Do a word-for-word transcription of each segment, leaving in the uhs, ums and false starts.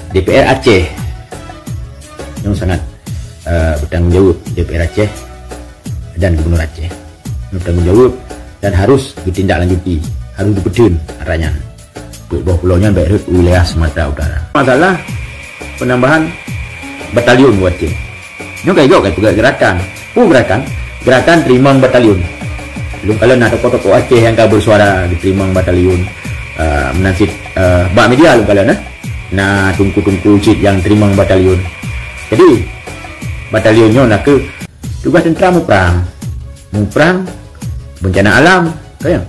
DPR Aceh nyang sangat, eh, bertanggung jawab, DPR Aceh dan Gubernur Aceh bertanggung jawab dan harus ditindaklanjuti, harus dipeutreun atra nyan. Peuet boh pulo nyan bèk rhot u wilayah Sumatera Utara. Masalah penambahan batalion u Aceh. Nyoe ka jok ka peugah gerakan. Peue gerakan? Gerakan teurimong batalion. Lôn kalon na tokoh-tokoh Aceh nyang ka bersuara di teurimong batalion. Ah, meunan cit, ah, bak media lôn kalon, eh. Na teungku-teungku cit nyang teurimong batalion. Jadi, batalion nyoe nakeuh tugaih teuntara muprang. Muprang bencana alam, ka nyan.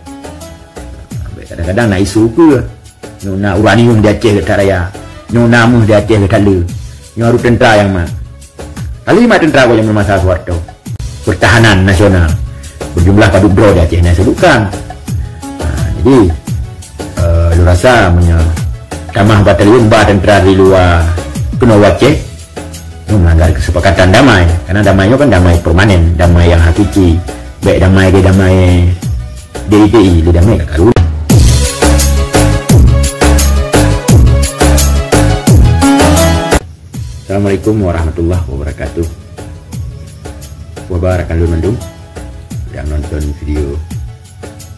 Kadang-kadang na isu peue. Nyoe na uranium di Aceh geuh that raya. Nyoe na méuh di Aceh geuh that le. Nyoe harôh teuntara nyang mat. Kalimat teuntara goh jameun masa Soeharto. Pertahanan nasional. Berjumlah padub droe di Aceh nyang sebutkan. Ha, jadi, eh, lôn rasa meunyoe tamah batalion ba teuntara di luwa keunoe u Aceh, nyoe melanggar kesepakatan damai. Karena damai nyoe kan damai permanen, damai yang hakiki. Bèk damai di damai D I T I, di damai ka karu. Assalamualaikum warahmatullahi wabarakatuh. Wabarakallahu mandum yang nonton video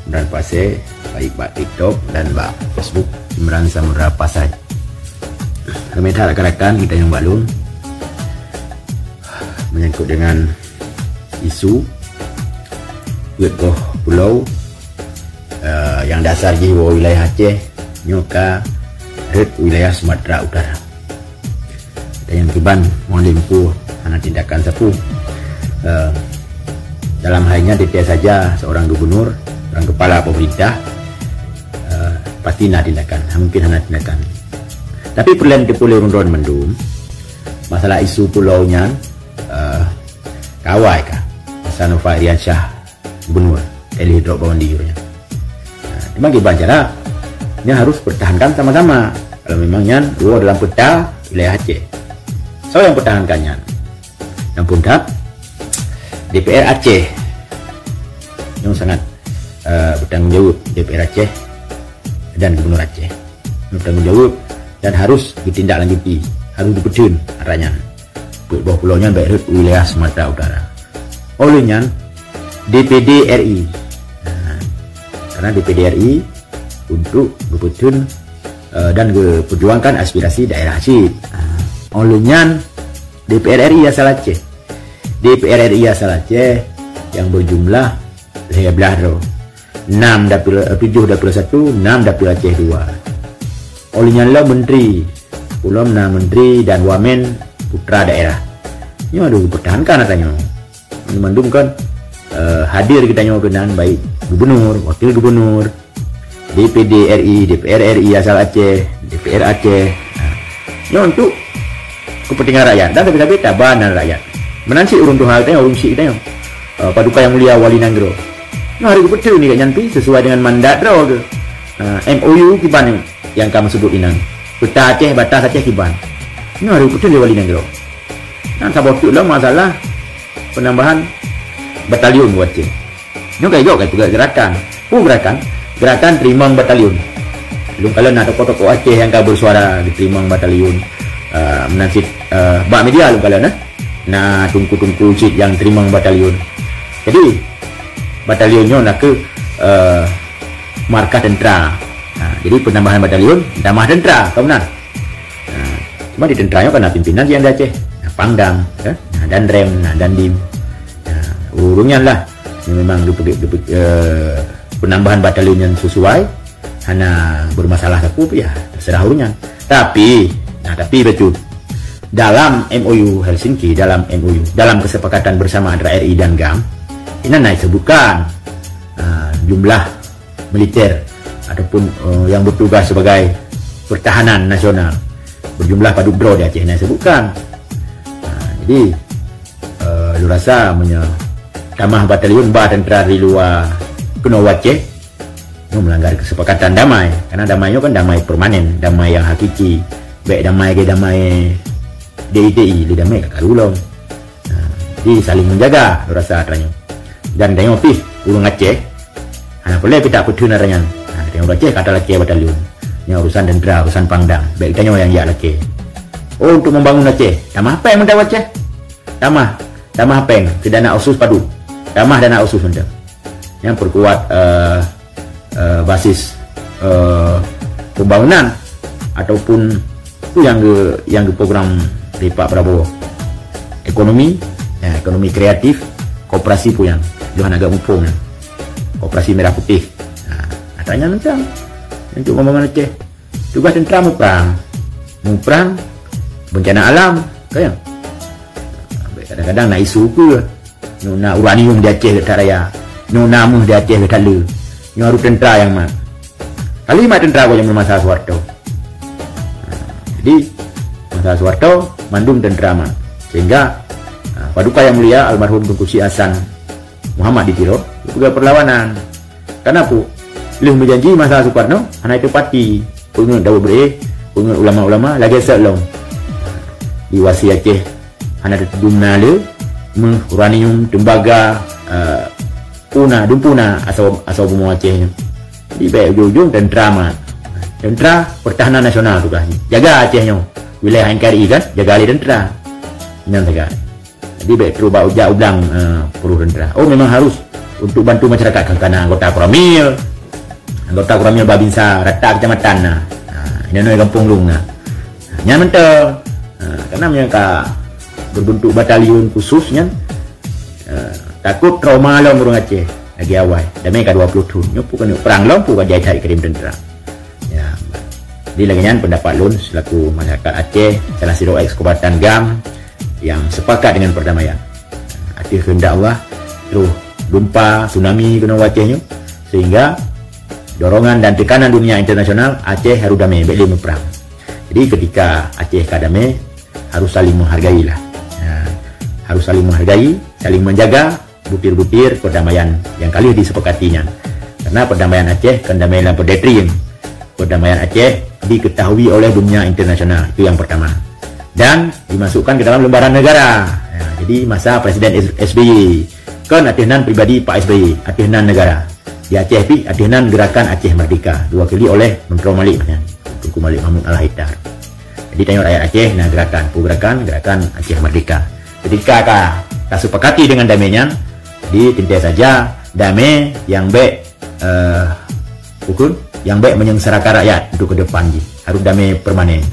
Imran Pasai, baik bak TikTok dan bak Facebook Imran Samudra Pasai. Kami tak rakan-rakan kita yang baru menyangkut dengan isu peuet boh pulo, eh, yang dasar jih bahwa wilayah Aceh nyoe ka rhot wilayah Sumatera Utara. Dan nyang kiban, mohon diempu hana tindakan sapeue. Eh, dalam hal nyan, teuntèe saja seorang gubernur, seorang kepala pemerintah, eh, pasti na tindakan. Mungkin hana tindakan. Tapi peureulèe teupeuleueh rundon mandum, masalah isu pulo nyan, eh, kawai ka masa Nova Iriansyah gubernur, Elly Drop Bawandi nyan. Nah, memang kiban cara nyan harus pertahankan sama-sama. Kalau memang nyan woe dalam peta wilayah Aceh. Soe nyang pertahankan nyan? Nyang phôn that, DPR Aceh nyang sangat, eh, bertanggung jawab, DPR Aceh dan Gubernur Aceh. Bertanggung jawab dan harus ditindaklanjuti, harus dipeutreun atra nyan. Peuet boh pulo nyan bèk rhot u wilayah Sumatera Utara. Óh lheueh nyan, DPD RI. Nah, karena DPD RI untuk geupeutreun, eh, dan geuperjuangkan aspirasi daerah cit. Nah, óh lheueh nyan, DPR RI asal Aceh. DPR RI asal Aceh yang berjumlah lhèe blah droe. Enam dapil, eh, tujoh dapil satu, enam dapil Aceh dua. Óh lheueh nyan lom menteri, ulôn na menteri dan wamen putra daerah. Nyoe harôh geupertahankan atra nyoe. Nyoe mandum kan, eh, hadir geutanyoe keunan, baik gubernur, wakil gubernur, DPD RI, DPR RI asal Aceh, DPR Aceh. Nah, nyoe untuk kepentingan rakyat dan sabe-sabe taban nan rakyat. Meunan cit ureueng tuha geutanyoe, ureueng chik geutanyoe. Eh, Paduka Yang Mulia Wali Nanggroe. Nyoe harôh geupeutreun nyan pih sesuai dengan mandat droe geuh. Eh, MOU kiban nyang ka meuseubut inan. Peta Aceh, batas Aceh kiban. Nyoe harôh geupeutreun lé Wali Nanggroe. Nyan saboh teuk lom masalah penambahan batalion u Aceh. Nyoe ka jok ka peugah gerakan. Peue gerakan? Gerakan teurimong batalion. Lôn kalon na tokoh-tokoh Aceh nyang ka bersuara di teurimong batalion. Ah, meunan cit, ah, bak media lôn kalon, eh. Na teungku-teungku cit nyang teurimong batalion. Jadi, batalion nyoe nakeuh, eh, markah teuntara. Ha, jadi penambahan batalion, tamah teuntara, ka meunan. Nah, cuma di teuntara nyoe kan na pimpinan nyang di Aceh. Na Pangdam, ya, na Danrem, na Dandim. Nah, ureueng nyan lah. Nyoe memang geupe-, geupe-, eh, penambahan batalion nyan sesuai, hana bermasalah sapeue pih, ya, terserah ureueng nyan. Tapi, nah, tapi bacut. Dalam MOU Helsinki, dalam MOU, dalam kesepakatan bersama antara RI dan GAM, inan na disebutkan, ah, jumlah militer ataupun, eh, yang bertugas sebagai pertahanan nasional berjumlah padub droe di Aceh na disebutkan. Ah, jadi, eh, lôn rasa meunyoe tamah batalion ba teuntara di luwa keunoe u Aceh, nyoe melanggar kesepakatan damai. Karena damai nyoe kan damai permanen, damai yang hakiki. Bèk damai ke damai D I T I, lé damai ka karu lom. Nah, jadi saling menjaga, lôn rasa atra nyoe. Dan tanyoe pih ureueng Aceh, hana peureulèe pih tapeutreun atra nyan. Nah, tanyoe ureueng Aceh ka talakèe batalion. Nyoe urusan teuntara, urusan Pangdam. Bèk tanyoe nyang jak lakèe. Oh, untuk membangun Aceh. Tamah péng mantong Aceh. Tamah, tamah péng. Keu dana otsus padum. Tamah dana otsus mantong. Nyang peukuat, eh, eh, basis, eh, pembangunan ataupun tu yang ge, yang ge program dari Pak Prabowo. Ekonomi, ya, ekonomi kreatif, koperasi pun yang Johan agak mumpung, ya. Koperasi merah putih. Nah, katanya macam untuk membangun Aceh. Tugas tentera muprang. Muprang bencana alam, kan? Kadang-kadang na isu ke, nyoe na uranium di Aceh geutak raya, nyoe na méuh di Aceh geutak le. Nyoe harus tentera yang mat. Kali mat tentera kok zaman masa Soeharto. Jadi, masa Soeharto, mandum tentera mat. Sehingga, ha, Paduka Yang Mulia almarhum Teungku Syik Hasan Muhammad di Tiro, peugah perlawanan. Kenapa? Lheueh meujanji masa Sukarno, hana itu pati. Peungeut Daud Beuréh, peungeut ulama-ulama, lagée seuet lom. Di wasi Aceh, hana teudum na le, méuh, uranium, tembaga, eh, puna, dum puna asoe, asoe bumoe Aceh nyoe. Jadi, baik ujong-ujong tentera mat. Tentera Pertahanan Nasional tugas jih. Jaga Aceh nyoe. Wilayah N K R I kan, jaga lé tentera. Nyan sagai. Jadi, bék trok bak ujak ublang, eh, peureuh tentera. Oh, memang harus untuk bantu masyarakat, kan, kana anggota Koramil. Anggota Koramil Babinsa rata kecamatan na. Ha, inoe-noe gampông lôn na. Ha, nyan mantong. Ha, karena meunyoe ka berbentuk batalion khusus nyan, ha, takut trauma lom ureuëng Aceh. Lagi awai. Damé ka dua puluh thon. Nyoe pukon nyoe perang lom pukon jai that kirim tentera. Ya. Jadi lagée nyan pendapat lôn selaku masyarakat Aceh, salah sidroe ex kombatan GAM yang sepakat dengan perdamaian. Ateueh kehendak Allah, terus gempa, tsunami keunoe u Aceh nyoe, sehingga dorongan dan tekanan dunia internasional, Aceh harus damé, bék lé meuprang. Jadi ketika Aceh ka damé, harus saling menghargai lah. Ya, harus saling menghargai, saling menjaga, butir-butir perdamaian yang ka lheueh disepakati nyan. Karena perdamaian Aceh kon damai lam pedestrian. Perdamaian Aceh diketahui oleh dunia internasional, itu yang pertama. Dan dimasukkan ke dalam lembaran negara. Ya, jadi masa Presiden S-, S B Y, kon ateueh nan pribadi Pak S B Y, ateueh nan negara. Di Aceh pih ateueh nan Gerakan Aceh Merdeka, diwakili oleh Menteri Malik nyan, Teuku Malik Mahmud Al-Haidar. Jadi tanyoe rakyat Aceh na gerakan, peue gerakan, Gerakan Aceh Merdeka. Ketika ka, ka sepakati dengan damé nyan, jadi teuntèe saja damé nyang bèk, eh, bukon, nyang bèk menyengsarakan rakyat untuk ke depan jih. Harus damé permanen.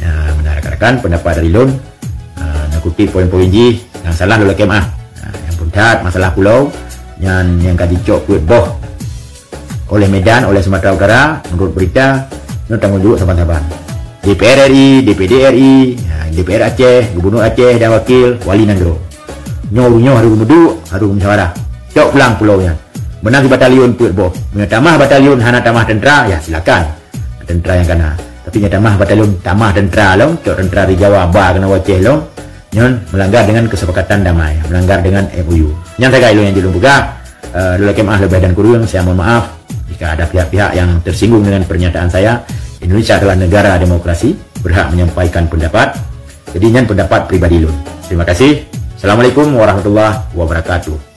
Ya, meunan rakan-rakan, pendapat dari lôn, eh, neukutip poin-poin jih, nyang salah lôn lakèe meu'ah. Nah, nyang phôn that masalah pulo, nyan nyang ka jicok peuet boh oleh Medan, oleh Sumatera Utara, menurut berita, nyoe tanggong jaweueb saban-saban. D P R R I, D P D R I, ya, D P R Aceh, Gubernur Aceh dan wakil, wali nanggroe. Nyoe ureueng nyoe harôh geumeuduek, harôh geumusyawarah. Cok pulang pulo nyan. Meunan sibatalion peuet boh. Meunyoe tamah batalion hana tamah teuntara, ya silakan. Teuntara nyang kana. Tapi nyoe tamah batalion, tamah teuntara lom, cok teuntara di Jawa ba keunoe u Aceh lom. Nyan melanggar dengan kesepakatan damai, melanggar dengan M O U. Nyan sagai lôn nyang jeuet lôn peugah, eh, lôn lakèe meu'ah leubeh dan kureueng, saya mohon maaf jika ada pihak-pihak yang tersinggung dengan pernyataan saya. Indonesia adalah negara demokrasi, berhak menyampaikan pendapat. Jadi nyan pendapat pribadi lôn. Terima kasih. Assalamualaikum warahmatullahi wabarakatuh.